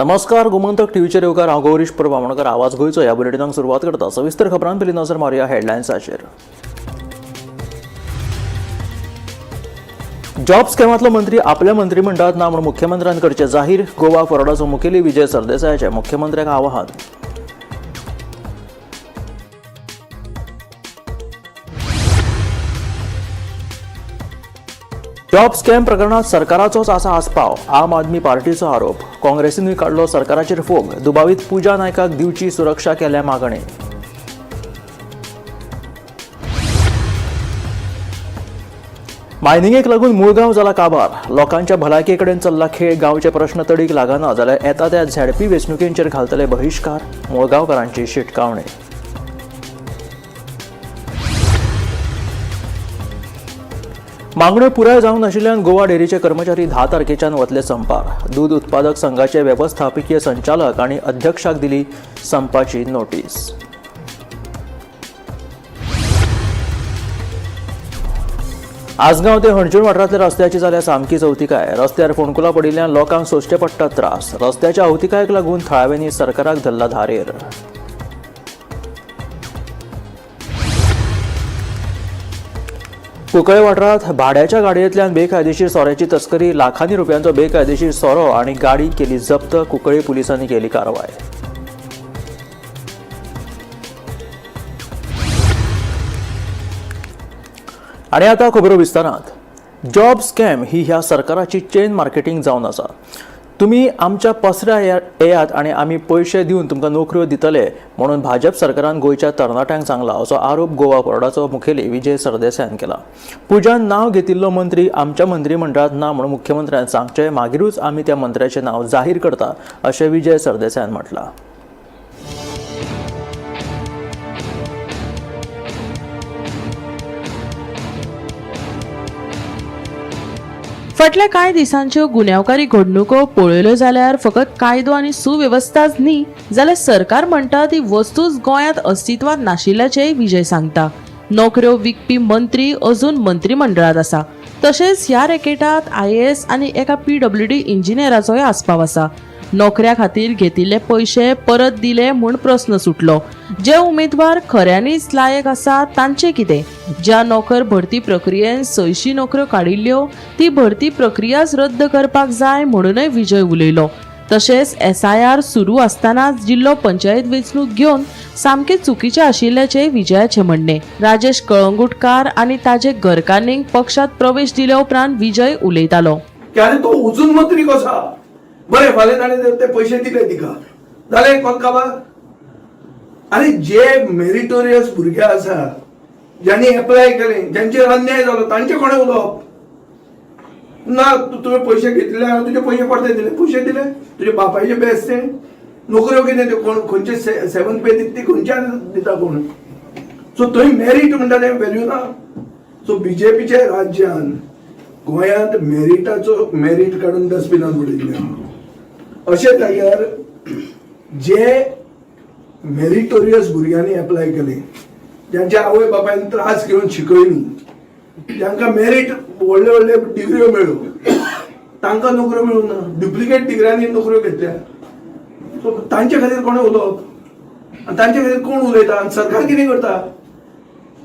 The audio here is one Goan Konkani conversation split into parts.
नमस्कार, गोमंतक टीव्हीचेर येवकार. हांव गौरीश प्रभू आमोणकर. आवाज गोंयचो ह्या बुलेटिनाक सुरवात करता. सविस्तर खबरां पयलीं नजर मारुया हेडलायन्साचेर. जॉब स्कॅमांतलो मंत्री आपल्या मंत्रिमंडळात ना म्हूण मुख्यमंत्र्यान करचें जाहीर. गोवा फॉरवर्डाचो मुखेली विजय सरदेसायाचें मुख्यमंत्र्याक आवाहन. जॉब स्कॅम प्रकरणात सरकाराचोच आसा आस्पाव, आम आदमी पार्टीचो आरोप. काँग्रेसीनूय काडलो सरकाराचेर फोग. दुबावीत पूजा नायकाक दिवची सुरक्षा केल्या मागणी. मायनिंगेक लागून मुळगांव जाला काबार. लोकांच्या भलायके कडेन चल्ला खेळ. गांवचे प्रश्न तडीक लागना जाल्यार येता त्या झेडपी वेंचणुकेंचेर घालतले बहिश्कार, मुळगांवकारांची शिटकावणी. मागण्यो पुराय जावंक नाशिल्ल्यान गोवा डेअरीचे कर्मचारी 10 तारखेच्यान वतले संपार. दूद उत्पादक संघाचे वेवस्थापकीय संचालक आनी अध्यक्षाक दिली संपाची नोटीस. आजगांव ते हणजूण वाठारांतल्या रस्त्याची जाल्या सामकी अवतिकाय. रस्त्यार फोंडकुलां पडिल्ल्यान लोकांक सोंसचे पडटात त्रास. रस्त्याच्या अवतिकायेक लागून थळाव्यांनी सरकाराक धरला धारेर. कुंकळे वाठारांत भाड्याच्या गाडयेंतल्यान बेकायदेशीर सोऱ्याची तस्करी. लाखांनी रुपयांचो बेकायदेशीर सोरो आनी गाडी केली जप्त. कुंकळे पुलिसांनी केली कारवाय. आनी आतां खबरो विस्तारांत. जॉब स्कॅम ही ह्या सरकाराची चेन मार्केटींग जावन आसा. तुमी आमच्या पसऱ्यार येयात आनी आमी पयशे दिवन तुमकां नोकऱ्यो दितले म्हणून भाजप सरकारान गोंयच्या तरणाट्यांक सांगला, असो आरोप गोवा फॉरवर्डाचो मुखेली विजय सरदेसायान केला. पुजान नांव घेतिल्लो मंत्री आमच्या मंत्रिमंडळात ना म्हणून मुख्यमंत्र्यान सांगचें, मागीरूच आमी त्या मंत्र्याचें नांव जाहीर करता, अशें विजय सरदेसायान म्हटलां. फाटल्या कांय दिसांच्यो गुन्यांवकारी घडणुको पळयल्यो जाल्यार फकत कायदो आनी सुवेवस्थाच न्ही, जाल्यार सरकार म्हणटा ती वस्तूच गोंयांत अस्तित्वांत नाशिल्ल्याचेंय विजय सांगता. नोकऱ्यो विकपी मंत्री अजून मंत्रिमंडळांत आसा. तशेंच ह्या रॅकेटांत आयएएस आनी एका पीडब्ल्यूडी इंजिनियराचोय आस्पाव आसा. नोकऱ्या खातीर घेतिल्ले पयशे परत दिले म्हूण प्रस्न सुटलो. जे उमेदवार खऱ्यांनीच लायक आसा तांचें कितें? ज्या नोकर भरती प्रक्रियेन 600 नोकऱ्यो काडिल्ल्यो ती भरती प्रक्रियाच रद्द करपाक जाय म्हणूनय विजय उलयलो. तशेंच एसआयआर सुरू आसतनाच जिल्लो पंचायत वेंचणूक घेवन सामकें चुकीचें आशिल्ल्याचें विजयाचें म्हणणें. राजेश कळंगुटकार आनी ताजे घरकान्नीक पक्षात प्रवेश दिल्या उपरांत विजय उलयतालो. की आनी तो अजून मंत्री कसो आहा? बरें, फाल्यां ताणें ते पयशे दिले तिका, जालें कोण काबार. आनी जे मेरिटोरियस भुरगे आसा, ज्यांनी एप्लाय केलें, ज्यांचेर अन्याय जालो, तांचे कोणें उलोवप ना. तुवें पयशे घेतले आनी तुजे पयशे परते दिले, पयशे दिले तुजे बापायचे बेस ते नोकऱ्यो कितें त्यो कोण खंयचे सेवन पे दिता ती खंयच्यान दिता कोण? सो थंय मेरीट म्हणटा तें व्हॅल्यू ना. सो बीजेपीच्या राज्यान गोंयांत मेरिटाचो मेरीट काडून डस्टबिनात उडयल्लें. अशे जाग्यार जे मेरिटोरियस भुरग्यांनी एप्लाय केले, ज्यांच्या आवय बापायन त्रास घेवन शिकयली, जांकां मेरीट व्हडले व्हडले डिग्र्यो मेळ्ळ्यो, तांकां नोकऱ्यो मेळूंक ना. डुप्लिकेट डिग्र्यांनी नोकऱ्यो घेतल्या. सो तांचे खातीर कोणें उलोवप आनी तांचे खातीर कोण उलयता आनी सरकार कितें करता?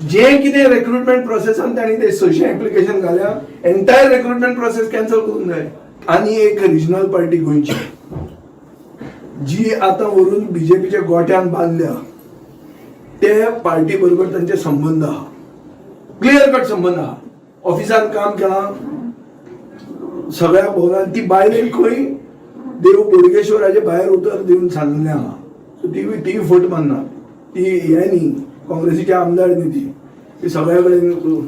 जे कितें रेक्रुटमेंट प्रोसेसान तांणी ते 600 एप्लिकेशन घाल्या, एंटायर रेक्रुटमेंट प्रोसेस कॅन्सल करूंक जाय. आनी एक रिजनल पार्टी गोंयची जी आतां व्हरून बीजेपीच्या गोट्यान बांदल्या, ते पार्टी बरोबर तांचे संबंद आहा, क्लियर कट संबंद आहा. ऑफिसान काम केलां, सगळ्या भोवलान. ती बायलेन खंय देव बोडगेश्वराचे भायर उतर दिवन सांगलें आहा. सो ती ती फट मारना. ती हें न्ही, काँग्रेसीचे आमदार न्ही ती. ती सगळ्या कडेन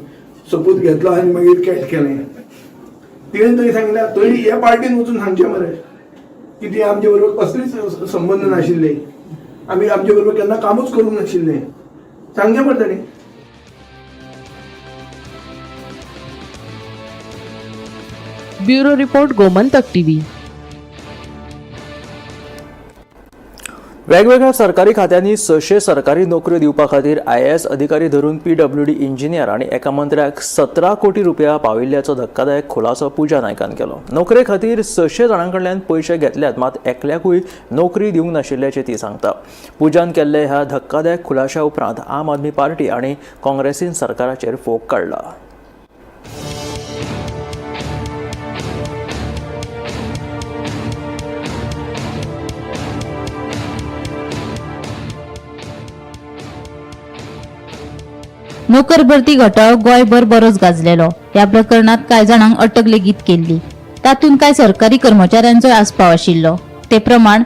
सोपूत घेतलो आनी मागीर कॅट केलें. तिणें थंय सांगलें, थंय हे पार्टीन वचून सांगचें मरे की ती आमचे बरोबर कसलीच संबंद नाशिल्ले, आमी आमचे बरोबर केन्ना कामूच करूंक नाशिल्लें, सांगचें मरे ताणें. Bureau report, Gomantak TV. वेगवेगळ्या सरकारी खात्यांनी 600 सरकारी नोकऱ्यो दिवपा खातीर आयएएस अधिकारी धरून पीडब्ल्यूडी इंजिनियर आनी एका मंत्र्याक 17 कोटी रुपया पाविल्ल्याचो धक्कादायक खुलासो पुजा नायकान केलो. नोकरे खातीर 600 जाणां कडल्यान पयशे घेतल्यात, मात एकल्याकूय नोकरी दिवंक नाशिल्ल्याचें ती सांगता. पुजान केल्ले ह्या धक्कादायक खुलाश्या उपरांत आम आदमी पार्टी आनी काँग्रेसीन सरकाराचेर फोग काडला. नोकर भरती घोटाळो गोंयभर बरोच गाजलेलो. ह्या प्रकरणात कांय जाणांक अटक लेगीत केल्ली. तातूंत कांय सरकारी कर्मचाऱ्यांचोय आस्पाव आशिल्लो. ते प्रमाण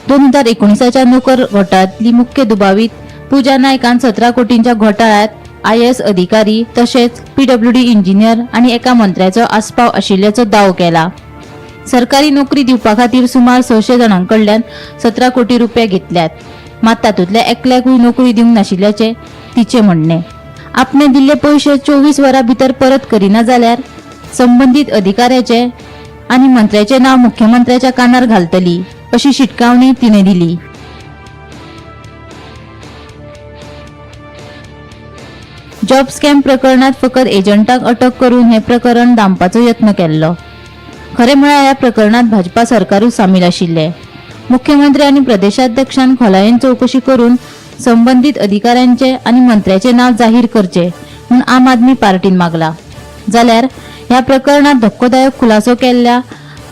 2019च्या नोकर घोटाळ्यांतली मुख्य दुबावीत पुजा नायकान 17 कोटींच्या घोटाळ्यांत आयएएस अधिकारी तशेंच पीडब्ल्यूडी इंजिनियर आनी एका मंत्र्याचो आस्पाव आशिल्ल्याचो दावो केला. सरकारी नोकरी दिवपा खातीर सुमार 600 जाणां कडल्यान 17 कोटी रुपया घेतल्यात, मात तातूंतल्या एकल्याकूय नोकरी दिवंक नाशिल्ल्याचें तिचें म्हणणें. आपणे दिल्ले पयशे 24 वरां भितर परत करिना जाल्यार संबंदीत अधिकाऱ्याचे आनी मंत्र्याचें नांव मुख्यमंत्र्याच्या कानार घालतली अशी शिटकावणी तिणें दिली. जॉब स्कॅम प्रकरणात फकत एजंटांक अटक करून हें प्रकरण दामपाचो यत्न केल्लो. खरें म्हळ्यार ह्या प्रकरणात भाजपा सरकारूच सामील आशिल्लें. मुख्यमंत्री आनी प्रदेशाध्यक्षान खोलायेन चवकशी करून संबंदीत अधिकाऱ्यांचे आनी मंत्र्याचें नांव जाहीर करचें म्हूण आम आदमी पार्टीन मागला. जाल्यार ह्या प्रकरणात धक्कोदायक खुलासो केल्ल्या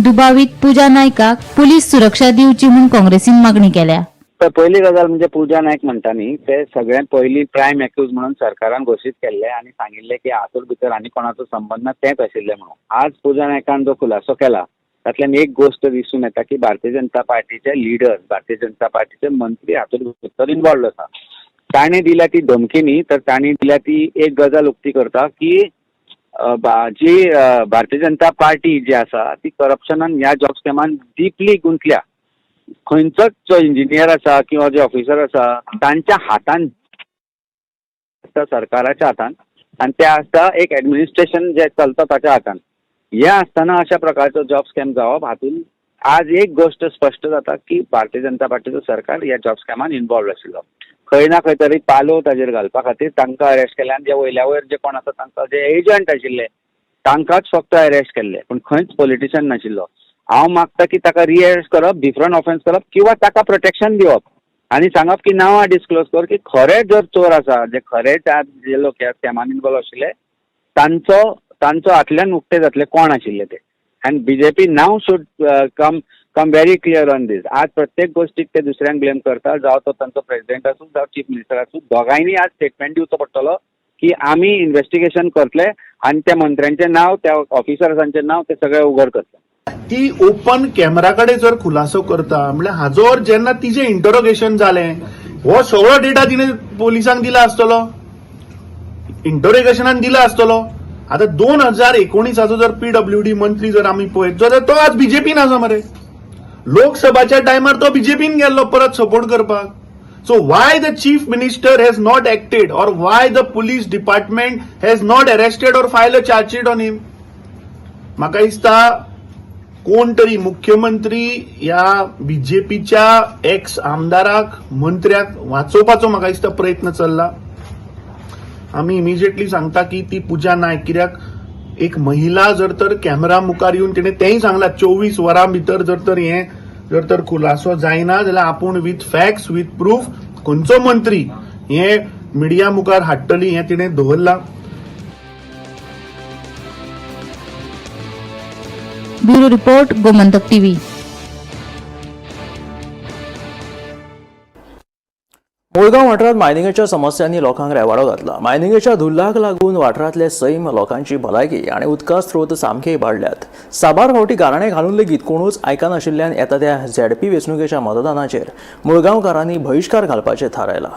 दुबावीत पुजा नायकाक पुलीस सुरक्षा दिवची म्हूण काँग्रेसीन मागणी केल्या. तर पयली गजाल म्हणजे पुजा नायक म्हणटा न्ही, ते सगळ्यात पयलीं प्रायम एक्यूज म्हणून सरकारान घोशीत केल्ले आनी सांगिल्लें की हातूंत भितर आनी कोणाचो संबंद ना, तेंच आशिल्लें म्हणून. आज पुजा नायकान जो खुलासो केला तातल्यान एक गोश्ट दिसून येता की भारतीय जनता पार्टीचे लिडर, भारतीय जनता पार्टीचे मंत्री हातूंत भितर इनवॉल्वड आसा. ताणें दिल्या ती धमकी न्ही, तर तांणी दिल्या ती एक गजाल उक्ती करता की जी भारतीय जनता पार्टी जी आसा ती करप्शनान ह्या जॉब स्कॅमान डिपली गुंतल्या. खंयचोच जो इंजिनियर आसा किंवा जे ऑफिसर आसा तांच्या हातान आसता, सरकाराच्या हातान, आनी ते आसता एक एडमिनिस्ट्रेशन जें चलता ताच्या हातान. हें आसतना अशा प्रकारचो जॉब स्कॅम जावप हातून आज एक गोश्ट स्पश्ट जाता की भारतीय जनता पार्टीचो सरकार ह्या जॉब स्कॅमान इनवॉल्व आशिल्लो. खंय ना खंय तरी पालोव ताजेर घालपा खातीर तांकां अरेस्ट केले आनी जे वयल्या वयर जे कोण आसा तांकां, जे एजंट आशिल्ले तांकांच फक्त अरेस्ट केल्ले, पूण खंयच पॉलिटिशन नाशिल्लो. हांव मागता की ताका रिअरेस्ट करप, डिफरंट ऑफेन्स करप किंवा ताका प्रोटेक्शन दिवप आनी सांगप की नांवां डिस्क्लोज कर की खरे जर चोर आसा, जे खरे जे लोक ह्या स्कॅमान इनवॉल्व आशिल्ले तांचो तांचो हातल्यान उक्ते जातले कोण आशिल्ले ते. आनी BJP now should come very clear on this. आज प्रत्येक गोश्टीक ते दुसऱ्यांक ब्लेम करता, जावं तो तांचो प्रेजिडेंट आसूं जावं चीफ मिनिस्टर आसूं. दोगांयनी आज स्टेटमेंट दिवचो पडटलो की आमी इन्वेस्टिगेशन करतले आनी त्या मंत्र्यांचें नांव, त्या ऑफिसर्सांचें नांव ते सगळे उघड करतले. ती ओपन कॅमेरा कडेन जर खुलासो करता म्हणल्यार हाजो जेन्ना तिजें इंटरोगेशन जालें हो सगळो डेटा तिणें पोलिसांक दिला आसतलो, इंटरोगेशनान दिला आसतलो. आतां 2019चो जर पीडब्ल्यूडी मंत्री जर आमी पळयत जाल्यार तो आज बीजेपीन आसा मरे. लोकसभाच्या टायमार तो बीजेपीन गेल्लो परत सपोर्ट करपाक. So why the chief minister has not acted or why the police department has not arrested or file a chargesheet on him? म्हाका दिसता कोण तरी मुख्यमंत्री ह्या बीजेपीच्या एक्स आमदाराक, मंत्र्याक वाचोवपाचो म्हाका दिसता प्रयत्न चल्ला. आमी इमिजिएटली सांगता की ती पुजा नायक, कित्याक एक महिला जर तर कॅमेरा मुखार येवन तिणें तेंय सांगला 24 वरां भितर जर तर हें जर तर खुलासो जायना जाल्यार आपूण विथ फॅक्ट्स विथ प्रूफ खंयचो मंत्री हे मिडिया मुखार हाडटली हें तिणें दवरलां. Bureau report, Gomantak TV. Mulgaon वाठारांत मायनिंगेच्या समस्यांनी लोकांक रेवाडो घातला. मायनिंगेच्या धुल्लाक लागून वाठारांतले सैम, लोकांची भलायकी आनी उदका स्रोत सामके इबाडल्यात. साबार फावटी गाराणें घालून लेगीत कोणूच आयकनाशिल्ल्यान येता त्या झेडपी वेंचणुकेच्या मतदानाचेर मुळगांवकारांनी बहिश्कार घालपाचें थारायलां.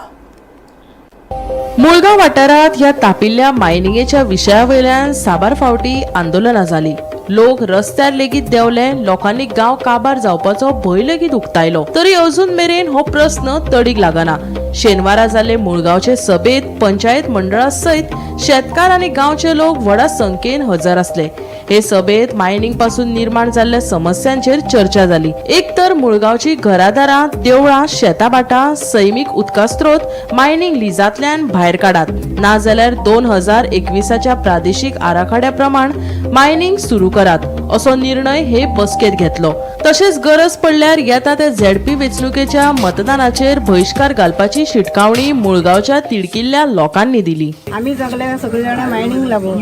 मुळगांव वाठारांत ह्या तापिल्ल्या मायनिंगेच्या विशया वयल्यान साबार फावटी आंदोलनां जालीं. लोक रस्त्यार लेगीत देंवले. लोकांनी गांव काबार जावपाचो भंय लेगीत उक्तायलो. तरी अजून मेरेन हो प्रस्न तडीक लागना. शेनवारा जाल्ले मुळगांवचे सभेत पंचायत मंडळा सयत शेतकार आनी गांवचे लोक व्हडा संख्येन हजर आसले. हे सभेत मायनिंग पासून निर्माण जाल्ल्या समस्यांचेर चर्चा जाली. एक तर मुळगांवची घरादारां, देवळां, शेताभाटां, सैमीक उदका स्त्रोत मायनिंग लिजांतल्यान भायर काडात, नाजाल्यार 2021च्या प्रादेशीक आराखड्या प्रमाण मायनिंग सुरू करात असो निर्णय हे बसकेत घेतलो. तशेंच गरज पडल्यार येता त्या झेडपी वेंचणुकेच्या मतदानाचेर बहिश्कार घालपाची शिटकावणी मुळगांवच्या तिडकिल्ल्या लोकांनी दिली. आमी जगले सगळी जाणां मायनींग लागून.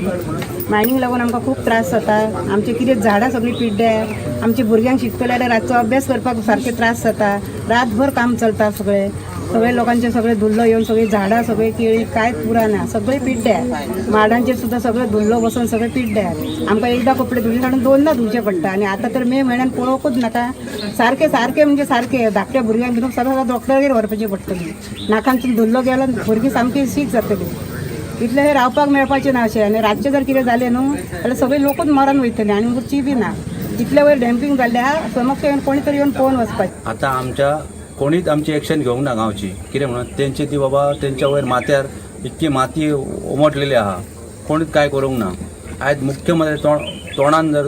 मायनींग लागून आमकां खूब त्रास जाता. आमचे कितें झाडां सगळीं पिड्ड्या. आमच्या भुरग्यांक शिकतले जाल्यार रातचो अभ्यास करपाक सारके त्रास जाता. रातभर काम चलता. सगळे सगळे लोकांचे सगळे धुल्लो येवन सगळीं झाडां, सगळी केळी कांयच उरना, सगळी पिड्ड्या. माडांचेर सुद्दां सगळें धुल्लो बसून सगळें पिड्ड्या. आमकां एकदां कपडे धुले हाडून दोनदां धुवचे पडटा. आनी आतां तर मे म्हयन्यान पळोवकूच नाका. सारकें सारकें म्हणजे सारकें धाकट्या भुरग्यांक घेवन सदां सदां डॉक्टरागेर व्हरपाची पडटली. नाकांतून धुल्लो गेलो, भुरगीं सामकी सीक जातली. इतलें हे रावपाक मेळपाचें ना अशें. आनी रातचें जर कितें जालें न्हू जाल्यार सगळे लोकूच मरण वयतले आनी उरची बी ना. इतले वयर डॅम्पिंग जाल्लें आहा, समक्ष येवन कोणी तरी येवन पळोवन वचपाचें. आतां आमच्या कोणीच आमची एक्शन घेवंक ना गांवची. कितें म्हणून तेंची ती बाबा तेंच्या वयर माथ्यार इतकी माती उमटलेली आहा, कोणीच कांय करूंक ना. आयज मुख्यमंत्री तोंडान जर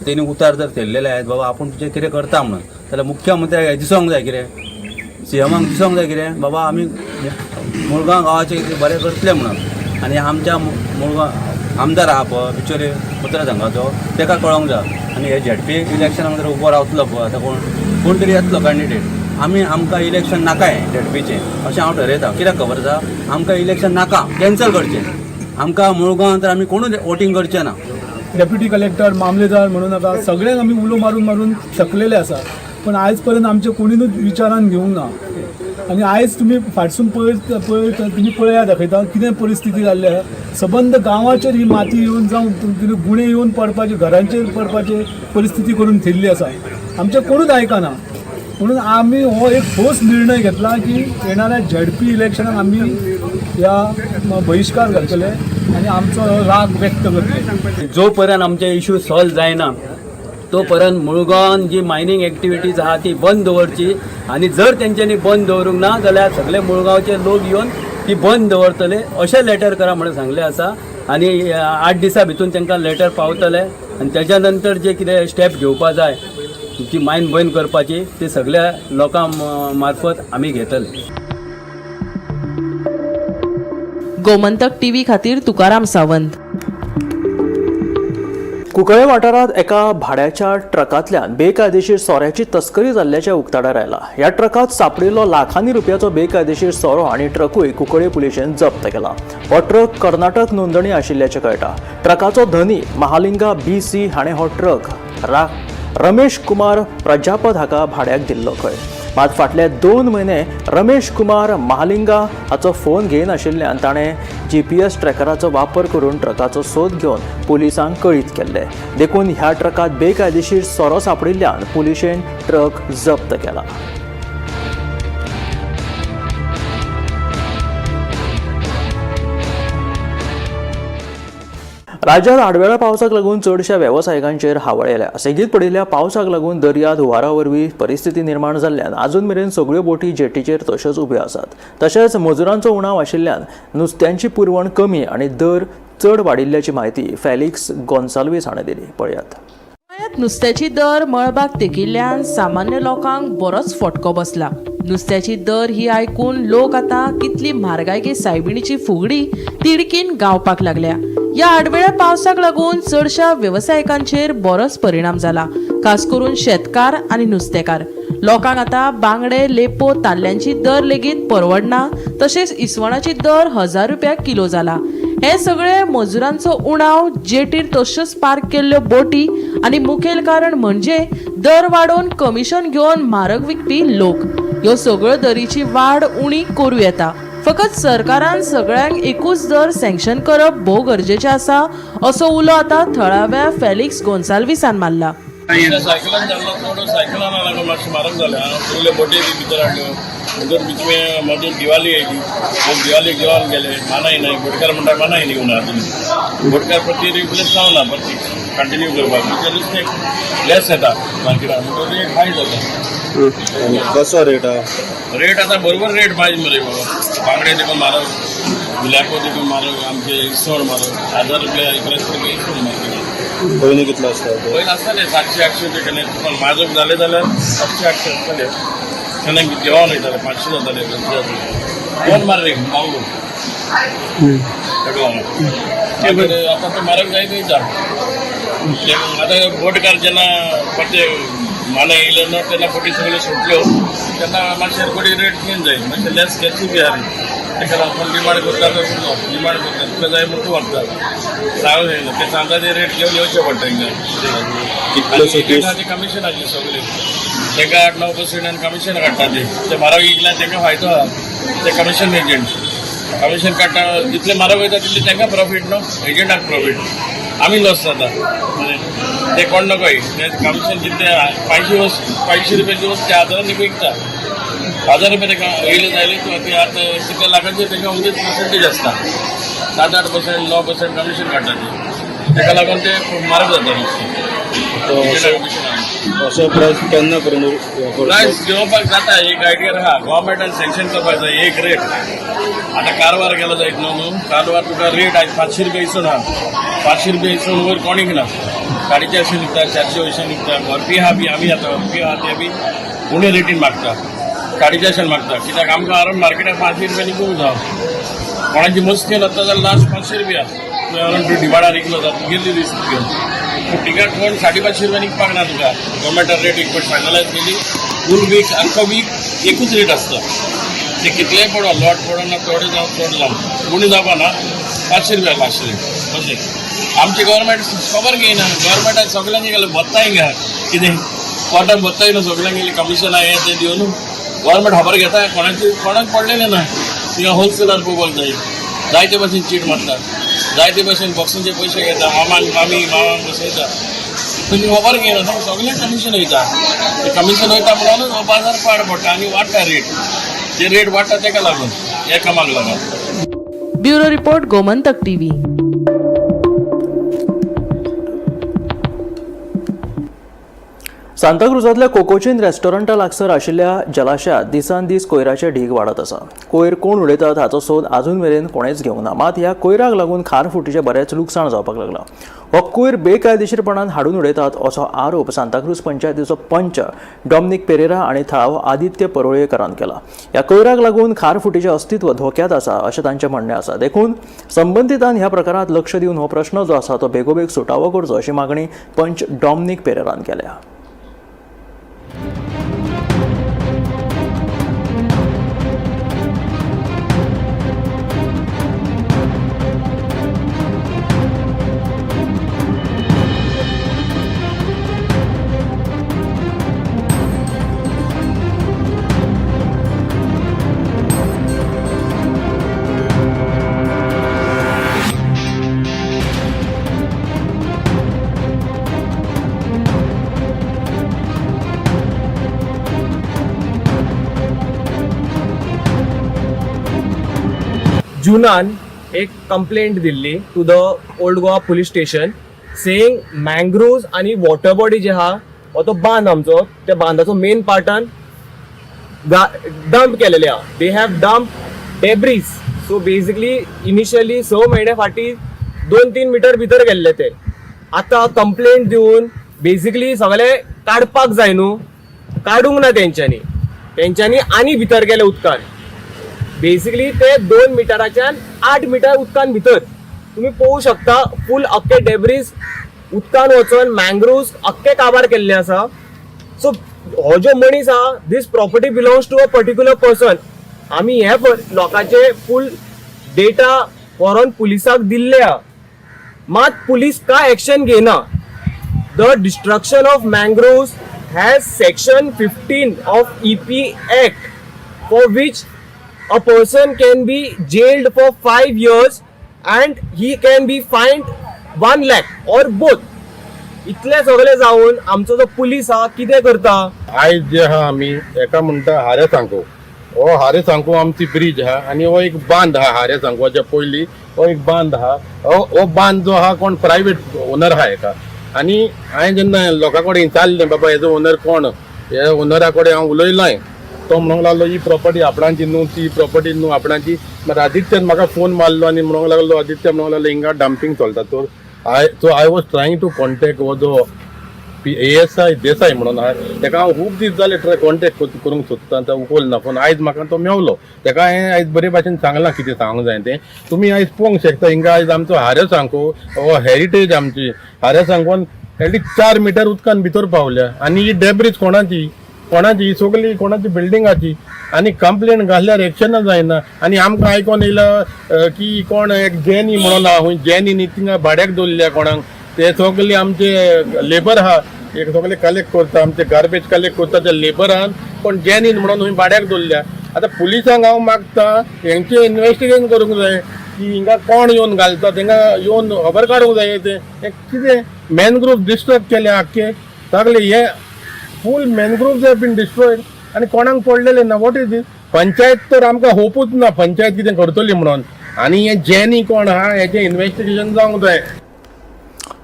तेणी उतार जर थेललेले आहेत बाबा आपूण तुजें कितें करता म्हणून, जाल्यार मुख्यमंत्र्याक दिसोंक जाय कितें, सीएमाक दिसोंक जाय कितें बाबा आमी मुळगांव गांवाचें कितें बरें करतले म्हणून. आनी आमच्या मुळगांव आमदार आहा पळय बिचोले उतरा संघाचो, तेका कळोंक जाय. आनी हे झेडपी इलेक्शनाक जर उबो रावतलो पळय आतां कोण कोण तरी येतलो कॅन्डिडेट, आमी आमकां इलेक्शन नाका हें झेडपीचें अशें हांव ठरयतां. कित्याक खबर आसा, आमकां इलेक्शन नाका, कॅन्सल करचें. आमकां मुळगांव तर आमी कोणूच वोटींग करचें ना. डेप्युटी कलेक्टर, मामलेदार म्हणू नाका, सगळ्यांक आमी उलो मारून मारून थकलेले आसा, पण आयज पर्यंत आमचे कोणीनूच विचारान घेवंक ना. आनी आयज तुमी फाटसून पळयत पळयत तुमी पळया, दाखयता कितें परिस्थिती जाल्ली आसा. सबंद गांवाचेर ही माती येवन जावं कितें गुणे येवन पडपाची, घरांचेर पडपाची परिस्थिती करून थेयल्ली आसा. आमचें कोणूच आयकना. म्हणून आमी हो एक ठोस निर्णय घेतला की येणाऱ्या झेडपी इलेक्शनाक आमी ह्या बहिश्कार घालतले आनी आमचो हो राग व्यक्त करतले. जो पर्यंत आमचे इशू सॉल्व जायना तो पर्यंत मुळगांवान जी मायनींग एक्टिविटीज आहा ती बंद दवरची. आनी जर तेंच्यांनी बंद दवरूंक ना जाल्यार सगळे मुळगांवचे लोक येवन ती बंद दवरतले अशें लेटर करा म्हणून सांगलें आसा. आनी 8 दिसां भितून तांकां लेटर पावतले आनी तेज्या नंतर जे कितें स्टेप घेवपा जाय ती मायन बंद करपाची ती सगळ्या लोकां मार्फत आमी घेतले. गोमंतक टीव्ही खातीर तुकाराम सावंत. कुंकळे वाठारांत एका भाड्याच्या ट्रकांतल्यान बेकायदेशीर सोऱ्याची तस्करी जाल्ल्याचें उक्ताडार आयलां. ह्या ट्रकांत सांपडिल्लो लाखांनी रुपयाचो बेकायदेशीर सोरो आनी ट्रकूय कुंकळे पुलिशेन जप्त केला. हो ट्रक कर्नाटक नोंदणी आशिल्ल्याचें कळटा. ट्रकाचो धनी महालिंगा BC हाणें हो ट्रक रमेश कुमार प्रजापत हाका भाड्याक दिल्लो खंय. मात फाटले 2 म्हयने रमेश कुमार महालिंगा हाचो फोन घेयनाशिल्ल्यान ताणें GPS ट्रॅकराचो वापर करून ट्रकाचो सोद घेवन पुलिसांक कळीत केल्ले. देखून ह्या ट्रकांत बेकायदेशीर सोरो सांपडिल्ल्यान पुलिशेन ट्रक जप्त केला. राज्यात आडवेळ्या पावसाक लागून चडश्या वेवसायिकांचेर हावळ आयल्या. सेगीत पडिल्ल्या पावसाक लागून दर्यांत हुंवारा वरवीं परिस्थिती निर्माण जाल्ल्यान आजून मेरेन सगळ्यो बोटी जेटीचेर तश्योच उब्यो आसात. तशेंच मजुरांचो उणाव आशिल्ल्यान नुस्त्यांची पुरवण कमी आनी दर चड वाडिल्ल्याची म्हायती फेलिक्स गोन्साल्वीस हाणें दिली. पळयात. गोंयांत नुस्त्याची दर मळबाक तेकिल्ल्यान सामान्य लोकांक बरोच फटको बसला. नुस्त्याची दर ही आयकून लोक आतां कितली म्हारगाय गे सायबिणीची फुगडी तिडकीन गावपाक लागल्या. ह्या आडवेळ्या पावसाक लागून चडश्या वेवसायिकांचेर बरोच परिणाम जाला, खास करून शेतकार आनी नुस्तेकार. लोकांक आतां बांगडे, लेपो, ताल्ल्यांची दर लेगीत परवडना. तशेंच इसवणाची दर 1000 रुपया किलो जाला. हे सगळे मजुरांचो उणाव, जेटीर तश्योच पार्क केल्ल्यो बोटी आनी मुखेल कारण म्हणजे दर वाडोवन कमिशन घेवन म्हारग विकपी लोक. ह्यो सगळ्यो दरीची वाड उणी करूं येता. फकत सरकारान सगळ्यांक एकूच दर सँक्शन करप भोव गरजेचें आसा असो उलो आतां थळाव्या फेलिक्स गोन्साल्विसान मारला. सायकलान जाल्लो थोडो सायकलान लागून मातशें म्हारग जालें. सगळे बोटी बी भितर हाडल्यो. भितर बिच में मदीं दिवाळी आयली, लोक दिवाळीक जेवण गेले. मानाय नाही, बोटकार म्हणटा मानाय न्ही घेवन तुमी बोटकार परती रिप्लेस जावना परती. कंटिन्यू करपाक म्हणजे नुस्तें लेस येता मार्केटान म्हणटकच रेट हाय जाता. कसो रेट आहा? रेट आतां बरोबर रेट पाहिजे मरे बाबा. बांगडे देखून म्हारग, गुलाबो देखून म्हारग, आमचे इसवण म्हारग, 1000 रुपया 1100 रुपया इसवण मार्केटान. पयलीं कितलो आसता? पयलीं आसताले 700-800 रुपया केन्ना, पण म्हाजग जाले जाल्यार 700-800 आसताले, केन्ना जेवण वयताले 500 जाताले, 200 जाताले. कोण मार रे मावलो आतां तो म्हारग जायत वयता. आतां बोटकार जेन्ना परते माना येयले ना तेन्ना बोटी सगळ्यो सुटल्यो तेन्ना मातशे बोटी रेट चेंज जायत, मातशे लेस गॅसी बी आहा. ताका लागून डिमांड करता तसो डिमांड करता तुका जाय म्हूण तूं व्हरता, सांगूंक जायना ते सांगता ते रेट घेवन येवचे पडटा हिंगा. कितलेशे कमिशनाचे सगळे तांकां 8-9% कमिशन काडटा ते, ते म्हारग विकल्यार तांकां फायदो आहा. ते कमिशन एजंट कमिशन काडटा, जितले म्हारग वयता तितले तांकां प्रॉफीट न्हू, एजंटाक प्रॉफीट, आमी लॉस जाता. ते कोण नकोय ते कमिशन जितले 500 रुपयाची वस्त ते हजारांनी विकता, 1000 रुपया ताका येयले जायले ते आतां कितल्या लाखांचेर तांकां उगीच पर्संटेज आसता, 7-8% 9% कमिशन काडटा ते, ताका लागून ते म्हारग जाता नुस्तें. असो प्रायस केन्ना पर्यंत प्रायस घेवपाक जाता, एक आयडिया आहा गव्हर्मेंटान सँक्शन करपाक जाय एक रेट. आतां कारवार गेलो जायत न्हू, न्हू कारवार तुका रेट आयज 500 रुपया इसवण आहा, 500 रुपया इसवण वयर कोणीक ना, 450 निघता, 400 निघता. व्हरपी आहा बी आमी आतां व्हरपी आहा ते बी उणे रेटीन मागता, 450 मागता, कित्याक आमकां अरावंड मार्केटाक 500 रुपया निघूंक जाव. कोणाची मस्ती लागता जाल्यार लास्ट 500 रुपया तुवें व्हरून तूं डिवाडार विकलो जाता तुगेली रिस्क घेवन. पूण तिका कोण 550 रुपया निघपाक ना तुका. गव्हर्मेंटान रेट एक फावट फायनलायज केली, फूल वीक आख्खो वीक एकूच रेट आसता, ते कितलेय पडो लॉट पडो ना थोडे जावं चड जावं उणें जावपा ना, 500 रुपया लास्ट रेट अशें. आमची गव्हर्मेंट खबर घेयना, गव्हर्मेंटान सगल्यांक गेले भत्ताय घ्या कितें पोटान भत्ताय न्हू, सगल्यांक गेले कमिशन हें तें दिवन गव्हर्मेंट खबर घेता, कोणाची कोणाक पडलेलें ना. थिंगा होलसेलर पळोवपाक जाय, जायते भशेन चीट मारता, जायते भशेन बॉक्सिंगचे पयशे घेता, मामांक मामी मामांक बसयता, तुमी खबर घेयना, तांकां सगळें कमिशन वयता. ते कमिशन वयता म्हणून हो बाजार पाड पडटा आनी वाडटा रेट, जे रेट वाडटा ताका लागून ह्या कामाक लागून. Bureau report, Gomantak TV. सांताक्रुजांतल्या कोकोचीन रेस्टॉरंटा लागसर आशिल्ल्या जलाशयात दिसान दीस कोयराचे ढीग वाडत आसा. कोयर कोण उडयतात हाचो सोद आजून मेरेन कोणेच घेवंक ना. मात ह्या कोयराक लागून खारफुटीचें बरेंच लुकसाण जावपाक लागलां. हो कोयर बेकायदेशीरपणान हाडून उडयतात असो आरोप सांताक्रूज पंचायतीचो पंच डॉमनिक पेरेरा आनी थळावो आदित्य परोळेकरान केला. ह्या कोयराक लागून खारफुटीचें अस्तित्व धोक्यात आसा अशें तांचें म्हणणें आसा. देखून संबंदितान ह्या प्रकारांत लक्ष दिवन हो प्रश्न जो आसा तो बेगोबेग सुटावो करचो अशी मागणी पंच डॉमनिक पेरेरान केल्या. जुनान एक complaint Delhi to the Old Goa police station saying mangroves आनी वॉटर बॉडी जे आहा हो तो बांद आमचो त्या बांदाचो मेन पार्टान डंप केलेले आहा. They have dump debris. So basically initially 6 म्हयने फाटीं 2-3 मिटर भितर गेल्ले ते. आतां कंप्लेंट दिवन बेसिकली सगळे काडपाक जाय न्हू, काडूंक ना तेंच्यांनी, तेंच्यांनी आनी भितर गेले उदकान. बेसिकली ते 2 मिटराच्यान 8 मिटर उदकान भितर तुमी पळोवंक शकता फूल अख्खे डेब्रीज उदकान वचोन मँग्रोव्स अख्खे काबार केल्ले आसा. सो हो जो मनीस आहा this property belongs to a particular person. आमी हे लोकांचे फूल डेटा व्हरोन पुलिसाक दिल्ले आहा, मात पुलीस काय एक्शन घेयना. The destruction of mangroves has section 15 of EP act for which a person can be jailed for 5 years and he can be fined 1 lakh or both. इतले सगळे जावन आमचो जो पुलीस आहा कितें करता? आयज जे आहा आमी एका म्हणटा हारे सांगो, हो हारे सांगो आमची ब्रीज आहा आनी हो एक बांद आहा. हारे सांगवाच्या पयलीं हो एक बांद आहा. हो बांद जो आहा कोण प्रायवेट ओनर आहा एका, आनी हांवें जेन्ना लोकां कडेन विचारलें, बाबा हेजो ओनर कोण, हे ओनरा कडेन हांव उलयलोय, तो म्हणूंक लागलो ही प्रॉपर्टी आपणाची न्हू, ती प्रॉपर्टी न्हू आपणाची. मागीर आदित्यान म्हाका फोन मारलो आनी म्हणूंक लागलो, आदित्य म्हणूंक लागलो हिंगा डंपींग चलता. तर I was trying to contact हो जो एएसआय देसाय म्हणून आहा, तेका हांव खूब दीस जाले ट्राय कॉन्टेक्ट करूंक सोदता, तो उखल ना फोन. आयज म्हाका तो मेवलो, तेका हांवें आयज बरे भाशेन सांगलां कितें सांगूंक जाय तें. तुमी आयज पळोवंक शकता हिंगा आयज आमचो हाऱ्यो सांको हो हेरिटेज आमची हाऱ्यो सांगून एटलीस्ट 4 मिटर उदकान भितर पावल्या. आनी ही डेब्रीज कोणाची कोणाची, ही सगळी कोणाची बिल्डिंगाची. आनी कंप्लेन घातल्यार एक्शनच जायना. आनी आमकां आयकोन येयला की कोण एक जेनी म्हणून आहा, खूंय जेनी न्ही, थिंगा भाड्याक दवरल्या कोणाक, ते सगळे आमचे लेबर आहा, एक सगळे कलेक्ट करता, आमचे गार्बेज कलेक्ट करता त्या लेबरान, पण जेनीन म्हणून खूंय भाड्याक दवरल्या. आतां पुलिसांक हांव मागता हेंचें इन्वेस्टिगेशन करूंक जाय की हिंगा कोण येवन घालता, तेंका येवन खबर काडूंक जाय. तें हें कितें मॅनग्रोव डिस्टर्ब केले आख्खे सगळे, हे full mangrove have been destroyed आनी कोणाक पडलेलें ना. What is this? Panchayat तर आमकां होपूच ना पंचायत कितें करतली म्हणून. आनी हे जेनी कोण आहा हेजें इन्वेस्टिगेशन जावंक जाय.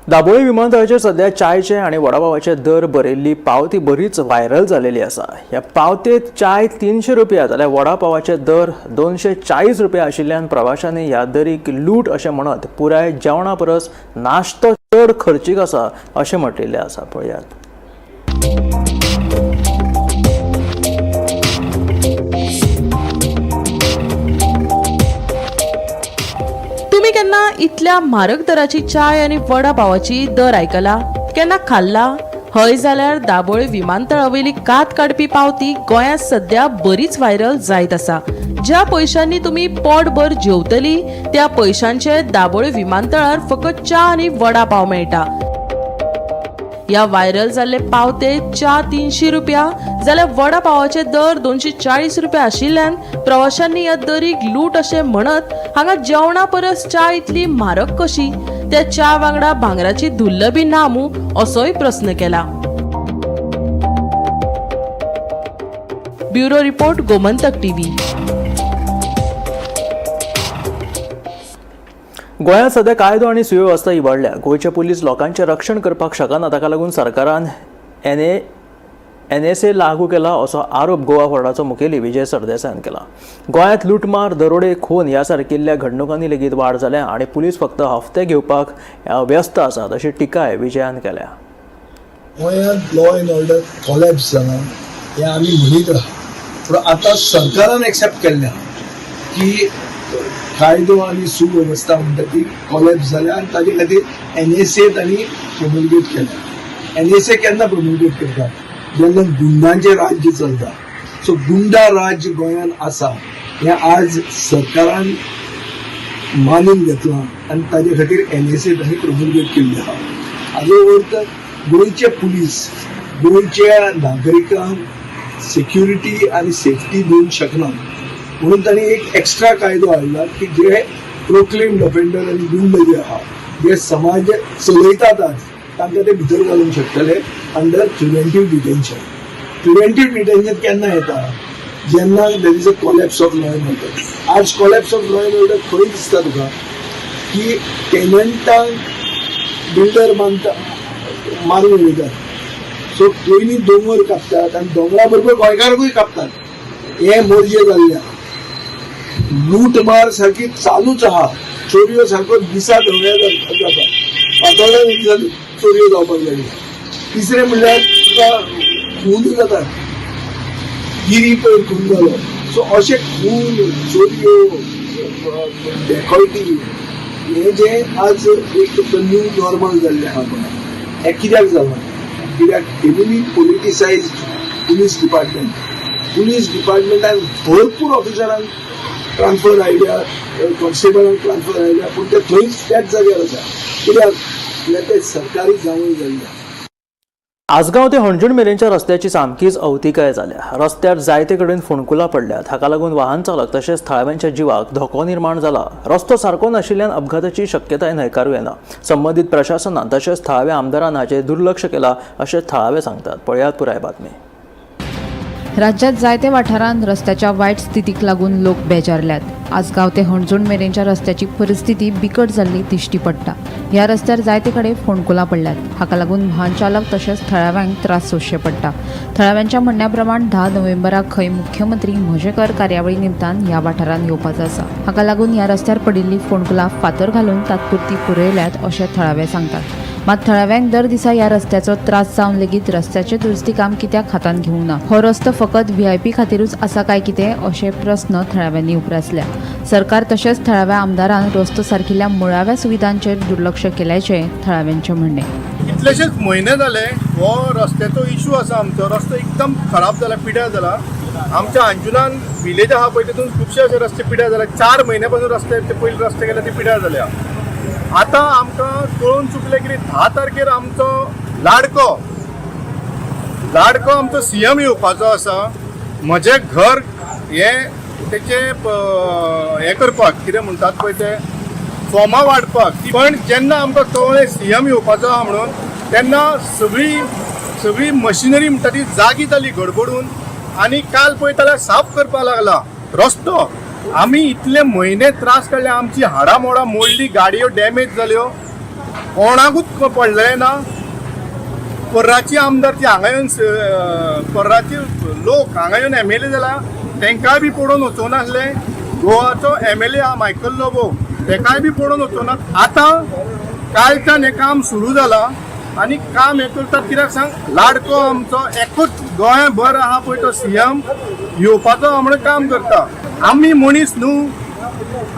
दाबोळी विमानतळाचेर सध्या चायचे आनी वडापावाचे दर बरयल्ली पावती बरीच व्हायरल जालेली आसा. ह्या पावतेत चाय 300 रुपया जाल्यार वडापावाचे दर 240 रुपया आशिल्ल्यान प्रवाशांनी ह्या दरीक लूट अशें म्हणत पुराय जेवणा परस नाश्तो चड खर्चीक आसा अशें म्हटिल्लें आसा. पळयात. तुम्ही केन्ना इतल्या म्हारग दराची चाय आनी वडा पावाची दर आयकला? केन्ना खाल्ला? हय जाल्यार दाबोळी विमानतळावयली कात काडपी पावती गोंयांत सध्या बरीच व्हायरल जायत आसा. ज्या पयशांनी तुमी पोटभर जेवतली त्या पयशांचे दाबोळी विमानतळार फकत च्या आनी वडा पाव मेळटा. ह्या व्हायरल जाल्ले पावते च्या 300 रुपया जाल्यार वडा पावाचे दर 240 रुपया आशिल्ल्यान प्रवाशांनी ह्या दरीक लूट अशें म्हणत हांगा जेवणा परस च्या इतली म्हारग कशी, त्या च्या वांगडा भांगराची धुल्ल बी ना मूं असोय प्रस्न केला. Bureau report, Gomantak TV. गोंयांत सध्या कायदो आनी सुवेवस्था इबाडल्या. गोंयचे पुलीस लोकांचें रक्षण करपाक शकना, ताका लागून सरकारान एनएसए लागू केला असो आरोप गोवा फॉरवर्डाचो मुखेली विजय सरदेसायान केला. गोंयांत लुटमार, दरोडे, खून ह्या सारकिल्ल्या घडणुकांनी लेगीत वाड जाल्या आनी पुलीस फक्त हफ्ते घेवपाक व्यस्त आसात अशी टिकाय विजयान केल्या. गोंयांत लॉ एंड ऑर्डर कॉलॅप्स जाला हें आमी म्हणीत आहा, पूण आतां सरकारान एक्सेप्ट केल्लें आहा की कायदो आनी सुवेवस्था म्हणटा ती कॉलॅप्स जाल्या आनी ताजे खातीर एनएसए तांणी प्रोमल्गेट केल्या. एनएसए केन्ना प्रोमल्गेट करता? जेन्ना गुंडांचें राज्य चलता. सो गुंडा राज्य गोंयांत आसा हें आज सरकारान मानून घेतलां आनी ताजे खातीर एनएसए तांणी प्रोमल्गेट केल्ली आहा. हाजो अर्थ गोंयचे पुलीस गोंयच्या नागरिकांक सेक्युरिटी आनी सेफ्टी दिवंक शकना, म्हणून तांणी एक एक्स्ट्रा कायदो हाडला की जे प्रोक्लेम्ड ऑफेंडर आनी गुंड जे आहा, जे समाज चलयतात आज, तांकां ते भितर घालूंक शकतले under preventive detention. Preventive detention केन्ना येता? जेन्ना there is a collapse of law and order. आज collapse of law and order खंय दिसता तुका की टेनंटांक बिल्डर बांदता मारून उडयतात. सो पयलीं दोंगर कापतात आनी दोंगरा बरोबर गोंयकाराकूय कापतात. हे मोर्जे जाल्ले आहा. लूटमार सारकी चालूच आहा. चोरयो सारको दिसा धव्या जाता, वातावरण दिसा चोरयो जावपाक लागल्या. तिसरें म्हणल्यार तुका खून जातात, गिरी पयर खून जालो. सो अशे खून, चोरयो, डेकॉयटी हे जे आज एक न्यू नॉर्मल जाल्लें आहा गोंयांत, हें कित्याक जालां? कित्याक heavily politicised police department. Police डिपार्टमेंटान भरपूर ऑफिसरांक ट्रान्सफर आयल्या, कॉन्स्टेबलांक ट्रान्सफर आयल्या, पूण ते थंयच त्याच जाग्यार आसा. कित्याक? कित्याक ते सरकारी जावंय जाल्ले. आसगांव ते हणजूण मेरेनच्या रस्त्याची सामकीच अवतिकाय जाल्या. रस्त्यार जायते कडेन फोंडकुलां पडल्यात. हाका लागून वाहन चालक तशेंच थळाव्यांच्या जिवाक धोको निर्माण जाला. रस्तो सारको नाशिल्ल्यान अपघाताची शक्यताय न्हयकारूं येना. संबंदीत प्रशासनान तशेंच थळाव्या आमदारान हाचेर दुर्लक्ष केलां अशें थळावे सांगतात. पळयात पुराय बातमी. राज्यात जायते वाठारांत रस्त्याच्या वायट स्थितीक लागून लोक बेजारल्यात. आसगांव ते हणजूण मेरेनच्या रस्त्याची परिस्थिती बिकट जाल्ली दिश्टी पडटा. ह्या रस्त्यार जायते कडेन फोंडकुलां पडल्यात. हाका लागून वाहन चालक तशेंच थळाव्यांक त्रास सोंसचे पडटा. थळाव्यांच्या म्हणण्या प्रमाण 10 नोव्हेंबराक खंय मुख्यमंत्री म्हजेकर कार्यावळी निमतान ह्या वाठारांत येवपाचो आसा. हाका लागून ह्या रस्त्यार पडिल्ली फोंडकुलां फातर घालून तात्पुरती पुरयल्यात अशें थळावे सांगतात. मात थळाव्यांक दर दिसा ह्या रस्त्याचो त्रास जावन लेगीत रस्त्याचें दुरुस्ती काम कित्याक हातांत घेवंक ना? हो रस्तो फकत व्हीआयपी खातीरूच आसा काय कितें अशे प्रस्न थळाव्यांनी उप्रासल्या. सरकार तशेंच थळाव्या आमदारान रस्तो सारकिल्ल्या मुळाव्या सुविधांचेर दुर्लक्ष केल्याचें थळाव्यांचें म्हणणें. कितलेशेच म्हयने जाले हो रस्त्याचो इशू आसा. आमचो रस्तो एकदम खराब जाला, पिड्यार जाला. आमच्या अंजुनान विलेज आहा पळय तितून खुबशे अशे रस्ते पिड्यार जाले. 4 म्हयन्या पासून रस्ते ते पयले रस्ते गेले ते पिड्यार जाल्या. आतां आमकां कळून चुकलें की 10 तारखेर आमचो लाडको लाडको आमचो सीएम येवपाचो आसा. म्हजें घर हें तेचें हें करपाक कितें म्हणटात पळय ते फॉर्मां वांटपाक. पण जेन्ना आमकां कळ्ळें सीएम येवपाचो आहा म्हणून तेन्ना सगळी सगळी मशिनरी म्हणटा ती जागी जाली गडबडून आनी काल पळयता जाल्यार साफ करपाक लागला रस्तो. आमी इतले म्हयने त्रास काडले, आमची हाडां मोडां मोडली, गाडयो डॅमेज जाल्यो, कोणाकूच पडलें ना. पर्राची आमदार ती हांगा येवन पर्राचे लोक हांगा येवन एमएलए जाला तेंकांय बी पडोवन वचूंक नासले. गोवाचो एमएलए आहा मायकल लोबो तेकाय बी पडोवन वचूंक ना. आतां कालच्यान हें काम सुरू जालां आनी काम हें करतात कित्याक सांग, लाडको आमचो एकूच गोंयभर आहा पळय तो सीएम येवपाचो आहा म्हणून काम करता. आमी मनीस न्हू,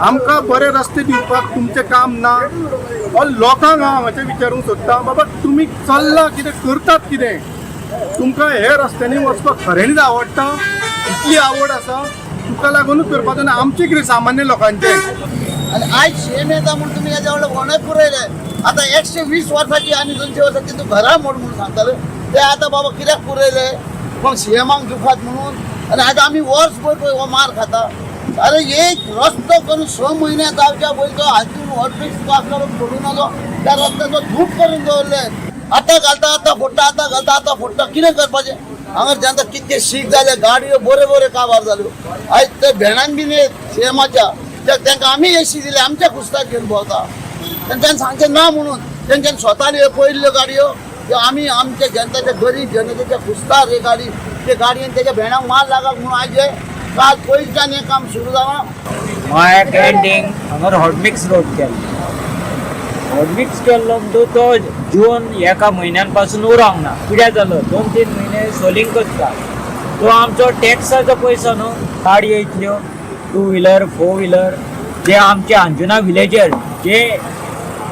आमकां बरे रस्ते दिवपाक तुमचें काम ना. लोकांक हांव हांगाचें विचारूंक सोदता, बाबा तुमी चल्ला कितें करतात कितें, तुमकां हे रस्त्यांनी वचपाक खऱ्यांनीच आवडटा, इतली आवड आसा तुका लागूनच करपाचो ना, आमचें कितें सामान्य लोकांचें. आनी आयज सीएम येता म्हूण तुमी हेज्या व्हडलो कोणूय पुरयले. आतां 120 वर्साची आनी 200 वर्साची तूं घरा मोड म्हणून सांगताले ते आतां बाबा कित्याक पुरयले कोण सीएमाक दुखात म्हणून. आनी आतां आमी वर्सभर पळय हो मार खाता. अरे एक रस्तो करून 6 म्हयने जावच्या पयलीं तो हातून हॉटमिक्स आसलो पडून आलो त्या रस्त्याचो धूप करून दवरले. आतां घालता आतां फोडटा, आतां घालता आतां फोडटा, कितें करपाचें? हांगा जेन्ना कितके शीक जाले, गाडयो बऱ्यो बऱ्यो काबार जाल्यो. आयज ते भेणान बीन येत सीएमाच्या तांकां आमी एशी दिली, आमच्या कुस्ताक घेवन भोंवता. तेंच्यांनी सांगचें ना म्हणून तेंच्यांनी स्वता पळयल्ल्यो गाडयो त्यो आमी आमच्या जनतेच्या गरीब जनतेच्या कुस्तार हे गाडी ते गाडयेन तेच्या भेणाक मार लागत म्हणून आयज हे काल पयलींच्यान हें काम सुरू जालां. माया कॅन्टीन हांगार हॉटमिक्स रोड केल्लो, हॉटमिक्स केल्लो म्हणटू तो जून एका म्हयन्यान पासून उरोंक ना, पिड्यार जालो. 2-3 म्हयने सोलिंग करता. तो आमचो टॅक्साचो पयसो न्हू, गाडयो इतल्यो 2 व्हिलर 4 व्हिलर जे आमचे अंजुना विलेजर जे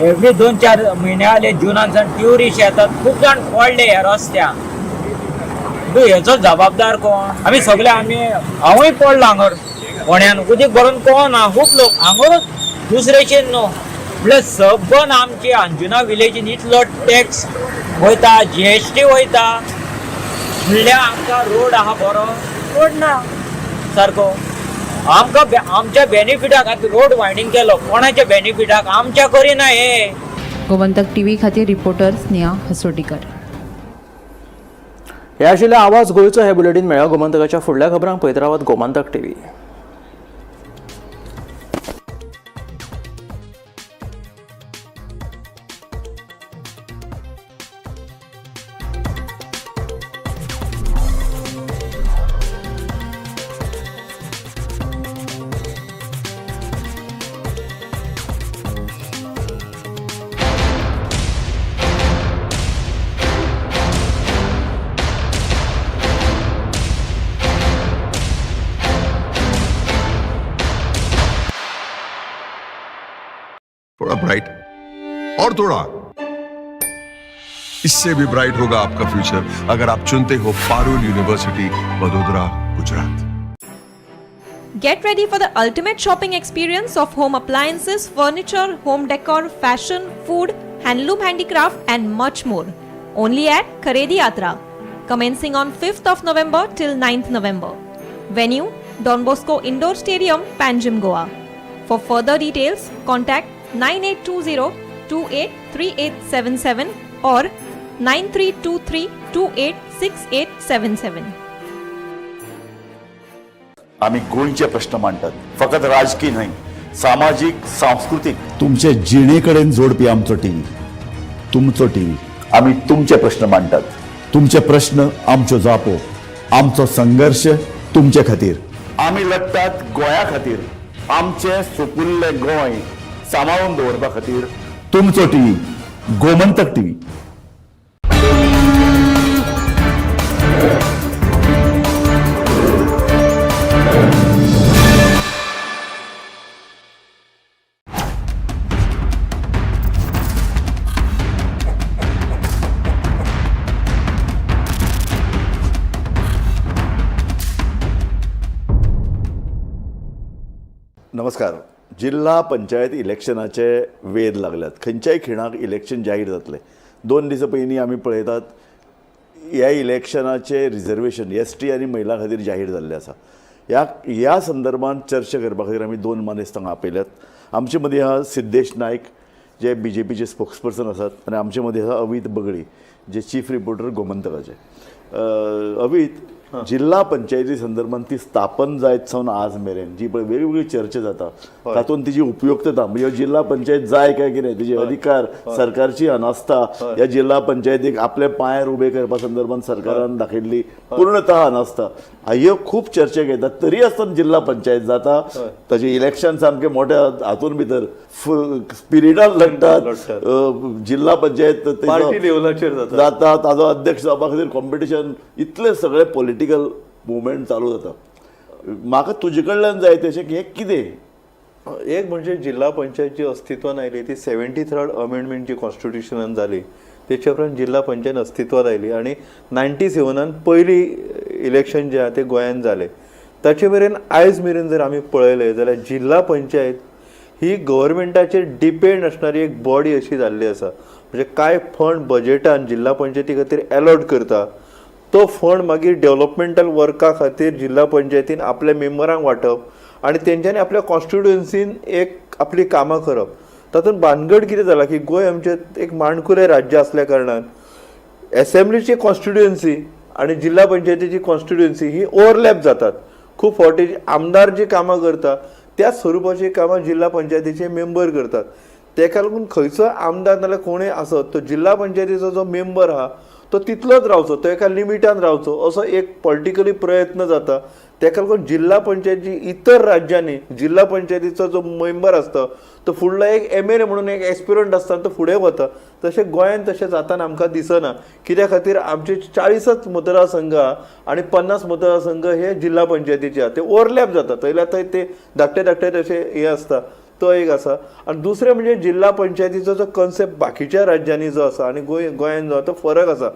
एवरी 2-4 म्हयने आले जुनान सावन ट्युरिस्ट येतात, खूब जाण पडले ह्या रस्त्यान. हेचो जबाबदार कोण? आमी सगळे आमी हांवूय पडलो हांगर कोण्यान उदीक भरून कोण ना, खूब लोक हांगरूच दुसरेचेर न्हू. म्हणल्यार सबन आमची अंजुना विलेजीन इतलो टॅक्स वयता, जीएसटी वयता, म्हणल्यार आमकां रोड आहा बरो रोड ना सारको. आमकां आमच्या बेनिफिटा खातीर रोड वायडींग केलो, कोणाच्या बेनिफिटाक आमच्या करिना हे. गोमंतक टीव्ही खातीर रिपोर्टर स्नेहा हसोटीकर. हे आशिल्ले आवाज गोंयचो हे बुलेटीन. मेळ्ळा गोमंतकाच्या फुडल्या खबरांक पळयत रावात गोमंतक टीव्ही. थोड़ा ब्राइट और थोड़ा इससे भी ब्राइट होगा आपका फ्यूचर अगर आप चुनते हो Parul university, Vadodara, Gujarat. Get ready for the ultimate shopping experience of home appliances, furniture, home decor, fashion, food, handloom handicraft and much more. Only at Kharedi Yatra. Commencing on 5th of November till 9th November. Venue, Don Bosco Indoor Stadium, Panjim, Goa. For further details, contact 9820 283877 or 9323 286877. आमी गोंयचे प्रश्न मांडटात, फकत राजकी न्हय, सामाजीक, सांस्कृतीक, तुमचे जिणे कडेन जोडपी आमचो टीव्ही, तुमचो टीव्ही. आमी तुमचे प्रश्न मांडटात, तुमचे प्रश्न आमच्यो जापो, आमचो संघर्श तुमचे खातीर. आमी लढटात गोंया खातीर, आमचें सुपुल्लें गोंय सांबाळून दवरपा खातीर. तुमचो टीव्ही, गोमंतक टीव्ही. नमस्कार. जिल्हा पंचायत इलेक्शनाचे वेध लागल्यात. खंयच्याय खिणाक इलेक्शन जाहीर जातलें. 2 दिसां पयलीं आमी पळयतात ह्या इलेक्शनाचे रिजर्वेशन एसटी आनी महिला खातीर जाहीर जाल्लें आसा. ह्या संदर्भात चर्चा करपा खातीर आमी 2 मानेस्तांक आपयल्यात. आमचे मदीं आहा सिद्धेश नायक, जे बीजेपीचे स्पोक्सपर्सन आसात, आनी आमचे मदीं आसा अवीत बगळी, जे चीफ रिपोर्टर गोमंतकाचे. अवीत, जिल्हा पंचायती संदर्भात ती स्थापन जायत सावन आज मेरेन जी पळय वेगवेगळी चर्चा जाता, तातूंत तिची उपयुक्तता म्हणजे जिल्हा पंचायत जाय काय कितें, तिचे अधिकार, सरकारची अनास्था, ह्या जिल्हा पंचायतीक आपल्या पांयार उबे करपा संदर्भात सरकारान दाखयल्ली पूर्णतः अनास्था, ह्यो खूब चर्चा घेतात. तरी आसतना जिल्हा पंचायत जाता, ताचे इलेक्शन सामके मोठ्या हातून भितर स्पिरिटान लढटात. जिल्हा पंचायत पार्टी लेवलाचेर जाता, ताजो अध्यक्ष जावपा खातीर कॉम्पिटिशन, इतले सगळे पॉलिटिकल मुवमेंट चालू जाता. म्हाका तुजे कडल्यान जाय तशें की हें कितें? एक म्हणजे जिल्हा पंचायत जी अस्तित्वान आयली ती 73rd amendment जी कॉन्स्टिट्युशनान जाली तेच्या उपरांत जिल्हा पंचायत अस्तित्वात आयली आनी 97 पयली इलेक्शन जें आहा तें गोंयांत जालें. ताचे मेरेन आयज मेरेन जर आमी पळयलें जाल्यार जिल्हा पंचायत ही गव्हर्मेंटाचेर डिपेंड आसणारी एक बॉडी अशी जाल्ली आसा. म्हणजे कांय फंड बजेटान जिल्हा पंचायती खातीर एलॉट करता, तो फंड मागीर डेव्हलपमेंटल वर्का खातीर जिल्हा पंचायतीन आपल्या मेंबरांक वांटप आनी तेंच्यांनी आपल्या कॉन्स्टिट्युएन्सीन एक आपली कामां करप. तातूंत भानगड कितें जाला की गोंय आमचें एक माणकुलें राज्य आसल्या कारणान एसेंब्लीची कॉन्स्टिट्युएन्सी आनी जिल्हा पंचायतीची कॉन्स्टिट्युएन्सी ही ओवरलॅप जातात. खूब फावटी आमदार जी कामां करता त्याच स्वरुपाची कामां जिल्हा पंचायतीचे मेंबर करतात. तेका लागून खंयचो आमदार नाल्यार कोणूय आसत तो जिल्हा पंचायतीचो जो मेंबर आहा तो तितलोच रावचो, तो एका लिमिटान रावचो असो एक पॉलिटिकली प्रयत्न जाता. तेका लागून जिल्हा पंचायत जी इतर राज्यांनी जिल्हा पंचायतीचो जो मेंबर आसता तो फुडलो एक एमएलए म्हणून एक एस्पिरंट आसता आनी तो फुडें वता. तशें गोंयांत तशें जाताना आमकां दिसना. कित्या खातीर आमचे 40 मतदारसंघ आहा आनी 50 मतदारसंघ हे जिल्हा पंचायतीचे आहा, ते ओवरलॅप जाता. थंयल्या थंय ते धाकटे धाकटे तशे हे आसता, तो एक आसा. आनी दुसरें म्हणजे जिल्हा पंचायतीचो जो कॉन्सेप्ट बाकीच्या राज्यांनी जो आसा आनी गोंयांत जो आसा तो फरक आसा.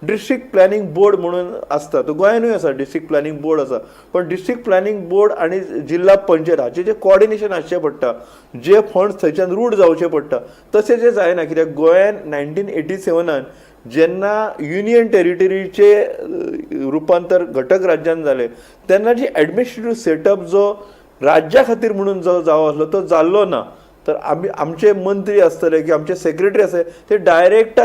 डिस्ट्रिक्ट प्लॅनिंग बोर्ड म्हणून आसता, तो गोंयानूय आसा, डिस्ट्रिक्ट प्लॅनिंग बोर्ड आसा. पण डिस्ट्रिक्ट प्लॅनिंग बोर्ड आनी जिल्हा पंचायत हाचें जें कॉर्डिनेशन आसचें पडटा, जे फंड्स थंयच्यान रूट जावचे पडटा, तशें जें जायना. कित्याक गोंयान 1987 जेन्ना युनियन टेरिटरीचे रुपांतर घटक राज्यान जालें तेन्ना जी एडमिनिस्ट्रेटीव सेटअप जो राज्या खातीर म्हणून जो जावो आसलो तो जाल्लो ना. तर आमी आमचे मंत्री आसतले की आमचे सेक्रेटरी आसतले ते डायरेक्टर